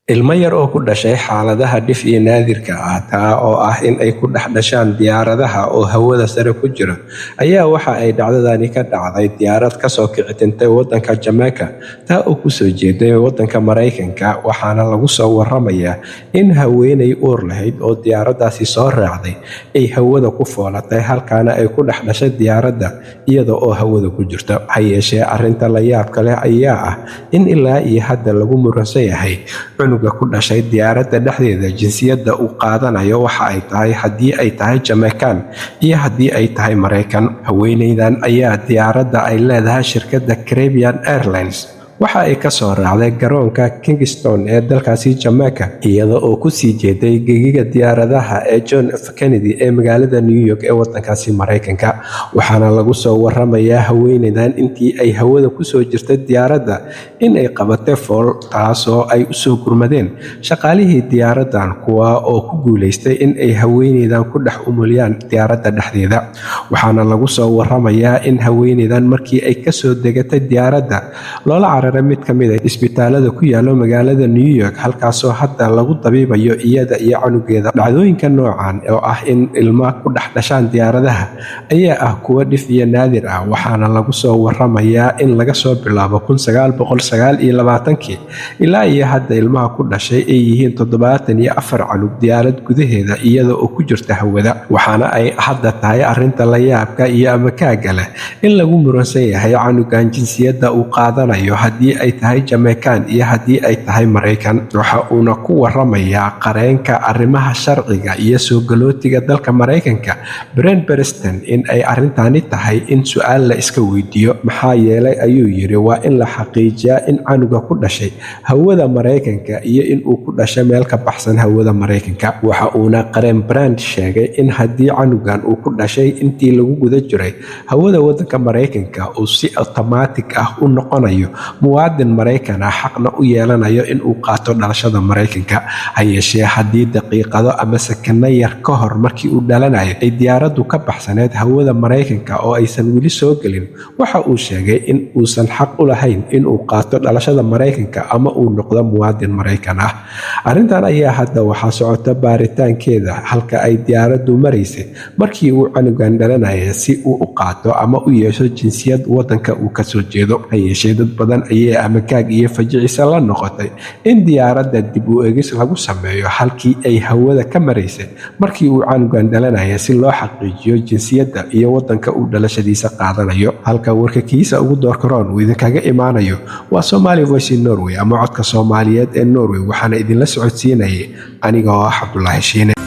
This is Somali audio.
Ilmo yar oo ku dhashay xaaladaha dhif iyo naadirka ah, taa oo ah in ay ku dhex dhashaan diyaaradaha oo hawada sare ku jira, ayaa waxa ay dhacdadani ka dhacday diyaarad kasoo kicitintay wadanka Jamaica, taa oo kusoo jeeday wadanka Maraykanka. Waxaana lagu soo waramayaa in haweeney uur lahayd oo diyaaradaasi soo raacday ay hawada ku foolatay, halkaana ay ku dhex dhashay diyaaradda iyada oo hawada ku jirta. Ha yeeshee, arrinta la yaabka leh ayaa ah in ilaa iyo hadda lagu muransan yahay cunuga ku dhashay diyaaradda dhexdeeda jinsiyadda uu qaadanayo waxa ay tahay, haddii ay tahay Jamaican iyo haddii ay tahay Maraykan. Haweeneydan ayaa diyaaradda ay leedahay shirkadda Caribbean Airlines waxa ay ka soo raacday garoonka Kingston ee dalkaasi Jamaica, iyada oo kusii jeeday gegiga diyaaradaha ee John F Kennedy ee magaalada New York ee wadankaasi Maraykanka. Waxaana lagu soo waramayaa haweeneydan intii ay hawada kusoo jirtay diyaaradda in ay qabatay fool, taasoo ay usoo gurmadeen shaqaalihii diyaaraddan, kuwa oo ku guuleystay in ay haweeneydan ku dhex umuliyaan diyaaradda dhexdeeda. Waxaana lagu soo waramayaa in haweeneydan markii ay kasoo degatay diyaaradda loola cararay mid ka mid ah isbitaalada ku yaalo magaalada New York, halkaasoo hadda lagu dabiibayo iyada iyo canugeeda. Dhacdooyinka noocan oo ah in ilma ku dhex dhashaan diyaaradaha ayaa ah kuwo dhif iyo naadir ah. Waxaana lagu soo waramayaa in laga soo bilaabo 1929-kii ilaa iyo hadda ilmaha ku dhashay ay yihiin 74 canug diyaarad gudaheeda iyada oo ku jirta hawada. Waxaana ay hadda tahay arrinta la yaabka iyo amakaaga leh in lagu muransan yahay canugan jinsiyadda uu qaadanayo, haddii ay tahay Jamaican iyo haddii ay tahay Maraykan. Waxa uuna ku waramayaa qareenka arrimaha sharciga iyo soo galootiga dalka Maraykanka, Brent Bereston, in ay arrintani tahay in su-aal la iska weydiiyo. Maxaa yeelay, ayuu yidhi, waa in la xaqiijiyaa in canuga ku dhashay hawada Maraykanka iyo in uu ku dhashay meel ka baxsan hawada Maraykanka. Waxa uuna qareen Brand sheegay in haddii canugan uu ku dhashay intii lagu guda jiray hawada wadanka Maraykanka, uu si otomaatig ah u noqonayo muwaadin Maraykan ah, xaqna u yeelanayo in uu qaato dhalashada Maraykanka. Ha yeeshee, haddii daqiiqado ama sakano yar ka hor markii uu dhalanayo ay diyaaraddu ka baxsaneyd hawada Maraykanka oo aysan weli soo gelin, waxa uu sheegay in uusan xaq u lahayn in uu qaato dhalashada Maraykanka ama uu noqdo muwaadin Maraykan ah. Arrintan ayaa hadda waxaa socota baaritaankeeda, halka ay diyaaraddu maraysay markii uu canugan dhalanaya, si uu u qaato ama u yeesho jinsiyad wadanka uu kasoo jeedo. Ha yeeshee, dad badan ayay amakaag iyo fajicisa la noqotay in diyaaradda dib u egis lagu sameeyo halkii ay hawada ka maraysay markii uu canugan dhalanaya, si loo xaqiijiyo jinsiyadda iyo wadanka uu dhalashadiisa qaadanayo. Halka warka kiisa ugu doorkaroon uu idinkaga imaanayo waa Somali Voice in Norway ama Codka Soomaaliyeed ee Norway. Waxaana idinla socodsiinayay aniga oo ah Cabdulaahi Shiine.